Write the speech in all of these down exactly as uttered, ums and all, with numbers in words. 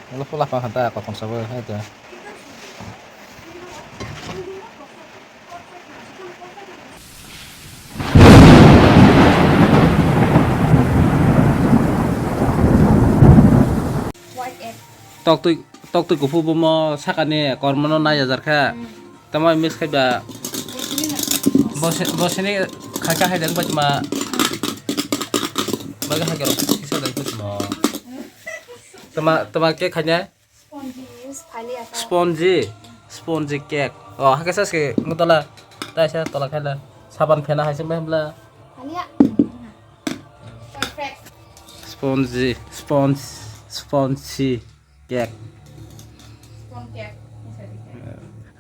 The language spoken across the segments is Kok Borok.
Wala pula pa hata ko kon sabo hai to. White egg. Tok twi, tok twi kuphur bomo sakani kormono nai ajar kha. Hmm. Tamo mix khai da. Bosini khai ka hai dang bajma. Baga hai garo kisa dang bajma. Tama, tama ke khanya? Spongy, spongy. Spongy cake. Oh, hake sas ke ngutala. Tai sa tola khala. Saban phena hai se mehmla. Hanya. Perfect. Spongy, sponge, spongy cake. Sponge cake.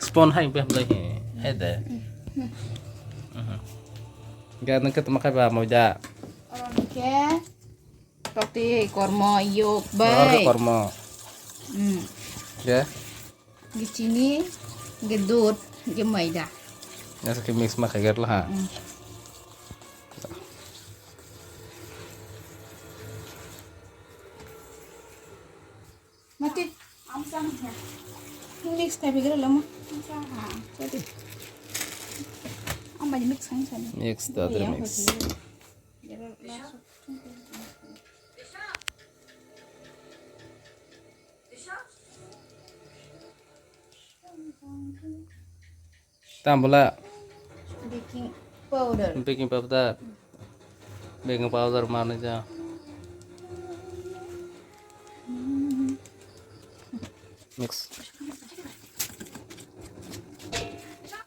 Sponge hai mehmla he. Hai de. Mhm. Ga nang ke tama khai ba moida. Oke. Tokti kormo yok bai. Kormo. Hmm. Ya. Ge chini, ge dud, ge maida. Nasa ke mix ma khager la ha. Hmm. Mati. Mix khai bigre lama. Mati. Amba mix khai khai. Mix ta mix. Tambula. Baking powder. Baking powder. Baking powder mana ja. Mix.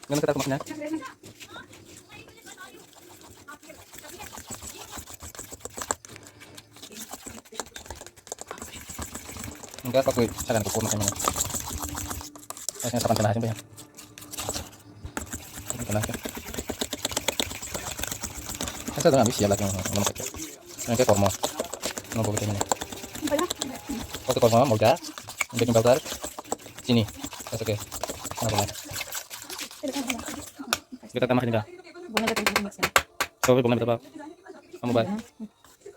Ganun ka tayo kumain. Enggak, aku sakan ko kuno kami. Ay, sakan kena aja, Bay. Ito lang siya. Asa nga bisi lagi ng naman kaya. Ang kaya kormo. Ano ba kita ini? Pati kormo, moida, baking powder, chini. Asa kaya. Ano ba? Kita tama kanina. Bunga na tayo sa mix na. Sorry, bunga na ba? Amo ba?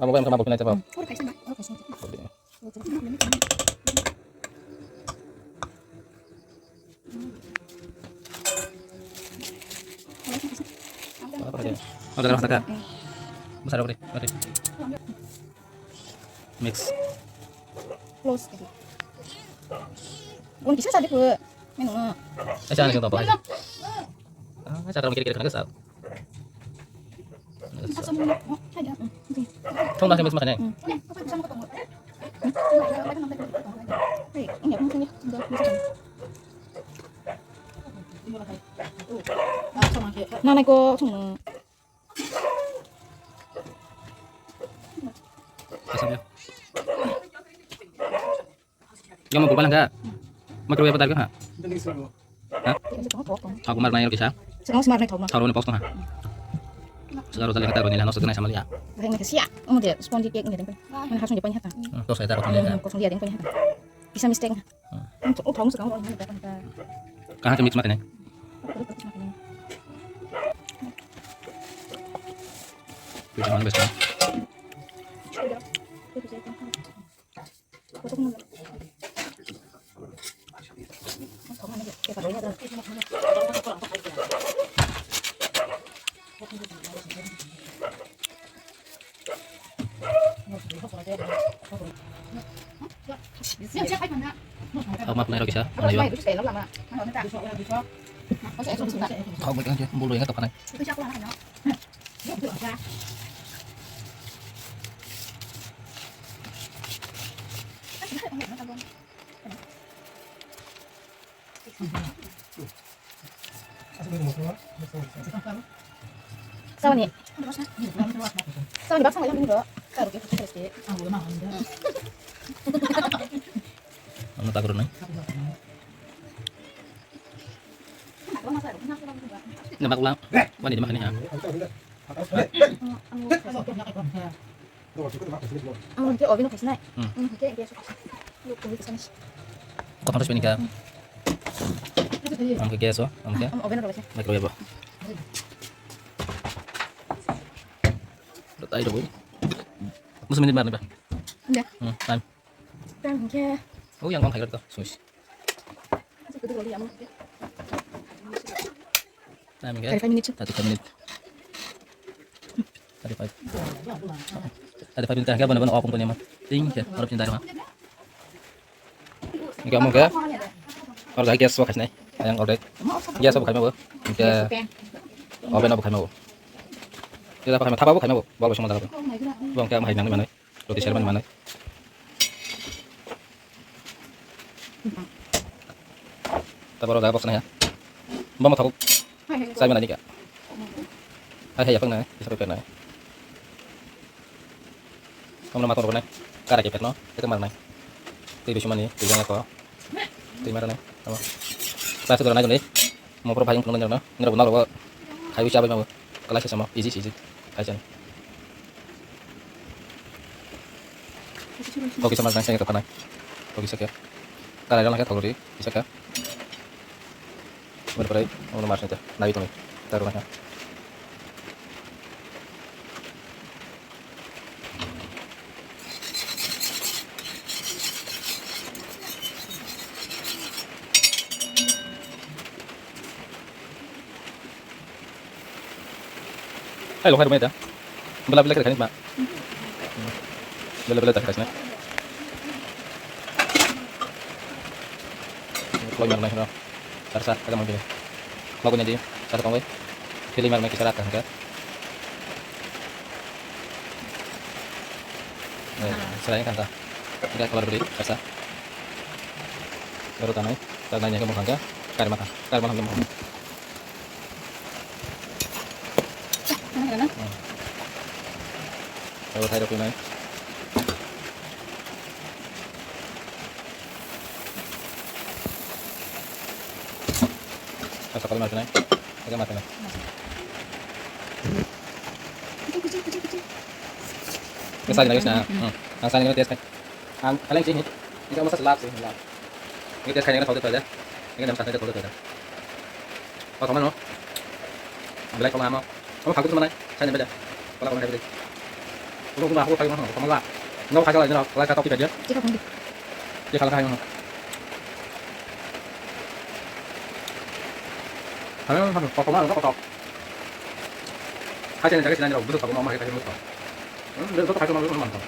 Amo ba yung sama bunga na ba? Puro kaisa na. Puro kaisa na. Ano ka? Masarap ko rin. Mati. Mix. Close. Kung kisa sabi ko. Ano nga? Ay, saan yung tapo? Ah, sa karong kiri-kiri ka nagasa. Thong na kami smakan eh. Nanay ko sung. Kasam ya. Yang mau kubalang ka? Microwave apa tadi ha? Ha? Aku mar nai kisa. Sekarang smart nai thau. Thau ni pos ha. Sekarang tadi kata bani lano sekarang sama dia. Yang ni kasiya. Omo dia spongy cake ni dia. Mana hasung dia punya ha. Hmm, terus saya taruh dia. Kosong dia dia punya ha. Bisa mistake. Hmm. Untuk oh thau sekarang orang mana dapat ka. Kah ke mix makan ni. Kita mana best ni? Ako map na iro kisa. Ano yun? Ako map na iro kisa. Ako map na iro kisa. Ako map na iro kisa. Saboni. Saboni baksa mai dong. Karu ke terus ke. Ano takro na? Nabak lang. Wani di makan ya. Ang oven off na. Hmm. Ang oven off na. Kotor sebenarnya. Ang ke gas oh, ang ke. Ang oven off na. Microwave. Tayo boy. Musa minit mar ba? Hindi. Hmm, time. Time ke. Oh, yang bang khairok to, sus. Time ke? Thirty-five minutes. Thirty-five minutes. Thirty-five. Thirty-five minutes ke bana bana open kone ma. Ting ke, harap cinta ma. Enke amo ke. Or jai gas bo khaisnai. Ayang already. Gas bo khaima bo. Enke oven bo khaima bo. Tila bo khaima, thapa bo khaima bo. Bol bo songma daga. Bo enke amo hai nang manai. Roti sermani manai. Taboro jaga boksana ya. Bo mo thabo. Sai manai ka. Hai hai yapang nai. Bisa pe nai. Omo matwrok nai kara kepek no tei marnai. Tei bising mani twi jang ko twi marnai. Omo plastic rok nai jani. Mo pura bhai wngkha nang nang nang nang nang khai wi chabai mabo. Kalai se samo easy easy khai chani. Kokisa marnai sai ka panai. Kokisa ke. Kalai rok nai ka thogri kisa ka. Bari bari, omo mas nita, nabi tongwi, taru nai. Hai, lo hai, rumah ita. Bela bela kira kani ma. Bela bela tak kasih. Lo yang naik lo. Sarsa, kagak mau gini. Mau punya di, sarsa kongwe. Pilih mana kisah rata enggak? Eh, selain kanta. Enggak keluar beri, sarsa. Baru tanai, tanai yang mau kangka, kari mata, kari mata mau. Mana kena? Hmm. Baru tayo kunai. Asa kali mati nai. Oke, mati nai. Kucing, kucing, kucing, kucing. Ini saja lagi, nah. Hmm. Nah, saja lagi, test kan. Ang, kalian sini. Ini kamu masa selap sih, selap. Ini test kayaknya kan, kalau itu aja. Ini kan, satu aja, kalau itu aja. Oh, kamu, no? Belai, kamu, amo. Omo phaltu se manai, saini bai da. Kola kola hai bai. Ulo ulo aku kai mano, komo la. Ngo khai kala jero, kola ka topi ka dia. Cika pun di. Dia kala kai mano. Hai mano, koto mano, koto. Hai saini jaga saini rok, budu komo ma hai kai mano. Hmm, dia koto kai mano, mano.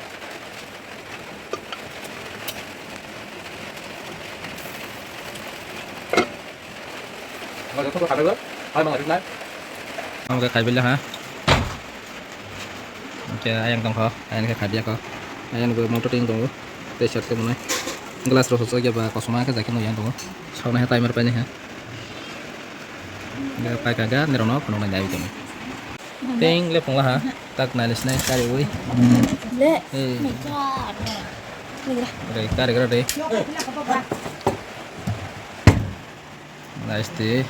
Ang khe khaibila ha. Hingke ayang tongkho, ayang khe khaibiyakho. Ayang bo motor tin tongo. Tei sir tei mwnai. Glass rok hosok ya ba kosom khe jai khe nw yang tongo. Saunai ha timer painai ha. Hingke paikha ga nirok no phunuknai dai tongo. Ting le phungla ha. Tak nailisnai kariwi. Le. Hey. Mecha. Re karigra de. Nice twi.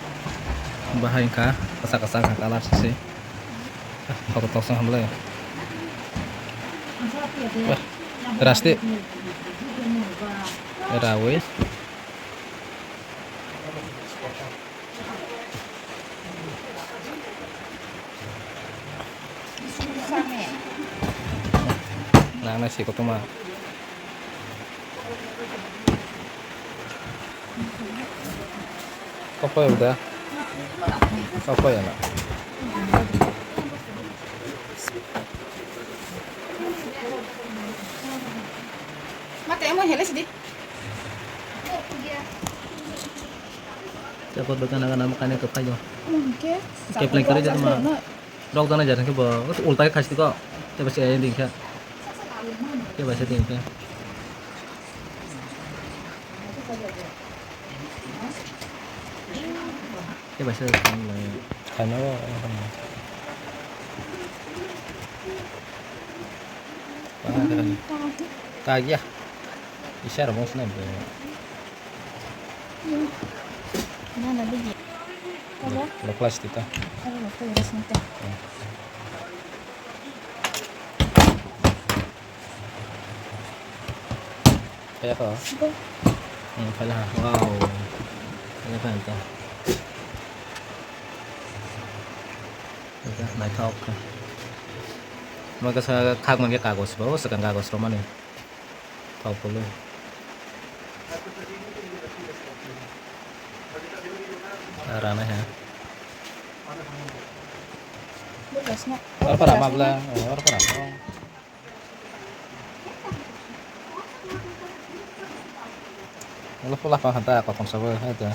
Bahai wngkha kwchak kwchak wngkha colour sisi. Photo tok song hamle. Bah, rasti. Rawi. Nang nai si kotorma. Kopoyo da. Kopoyo na. Mate, amo hele sidi. Tei bo dokan nang nang kani kwphai o. Hwnkhe kepleng kwrwi jatma. Rok jana jat hwnkhe bo ulta khe khaisti kok. Tei bo se ayang ding khe. Tei bo se ding khe. Tei bo se khaina o. Kagya. Isa rok mosna bo. Nana bigi. Lo plastic ta. Aro lo plastic ta. Kaya ko? Hmm, kaya. Wow. Kaya ka ito. Ito, naithok. Magasa khak mangya kagos ba, o swkang kagos romani. Thok polo. Rana he. Oro para mabla, oro para mabla. Wala pula pa hanta ako kong sabo hai ta.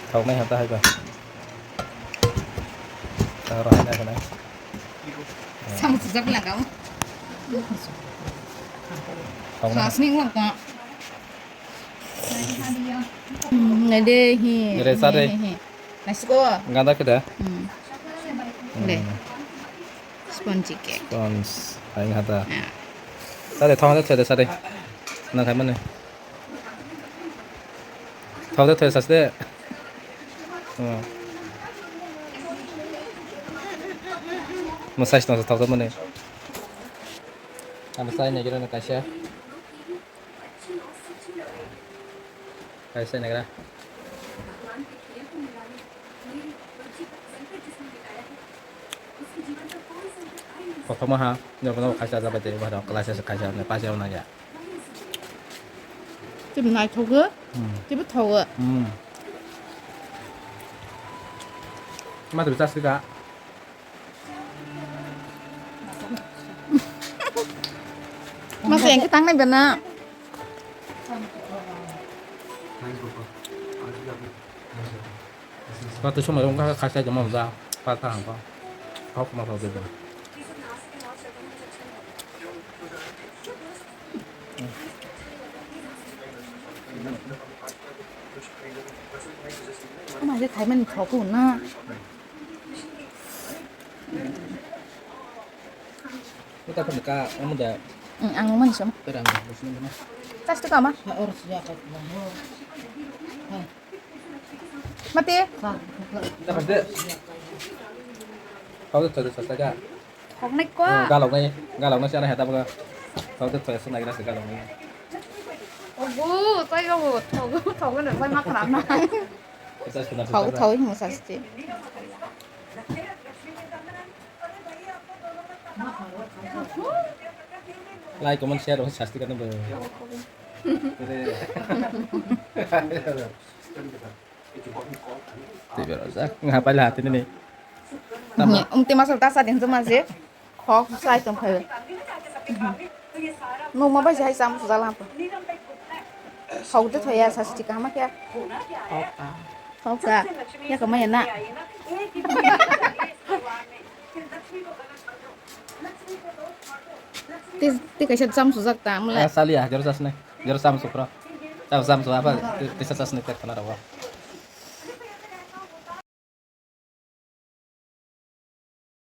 Thok nai hata hai ba. Thok rok hai nai. Samung sujak lang kau. Thok nai. Khasni ngok ka. Hmm, nai de hi. Nai de sa de. Nai de hi. Nai siko. Ganda keda. Hmm. De. Sponge cake. Sponge. Hai hata. Ya. Sa de thok nai thok de sa de. Nang khai mane. Thok de thok sas de. Hmm. Mo size no thok de mane. Ang sai ne gero ne kaisa. Kaisa ne gra. Kothoma ha, jokono kaisa jabai tei ba kaisa kaisa ne paisa na ya. Tei naithogo, hmm, tei bothogo. Hmm. Ma twi chasika. Masa yang kita nai bena. Pati somai wngkha kha, khaisa tongma da, pata hangpa. Hok ma hok de. Ama je khai mani thok na. Uta pun ka, amo da. Ang mani som. Perang, bos ni mana? Tas tu kama. Or siya ka. Mati. Kau tu terus saja. Thok nai ko. Galok nai, galok nai sana heta baga. Kau tu terus nai rasa galok nai. Ogo, tai ogo, thogo, thogo nai bai makna nai. Thok, thok mo sasti. Like, comment, share, sasti kan bo. Tei berajak, ngapai lah hati ni. Umti masuk tas adin tu masih. Khok sai tong khayo. No ma bai sai sam su jalan tu. Khok de thoya sa sti kama kya. Khok ka. Khok ka. Ya kama ya na. Ti ti kaisa sam su jak ta mula. Ah, sali ah, jero sas ne. Jero sam su pro. Sam sam su apa? Ti sa sas ne tek kana rawa.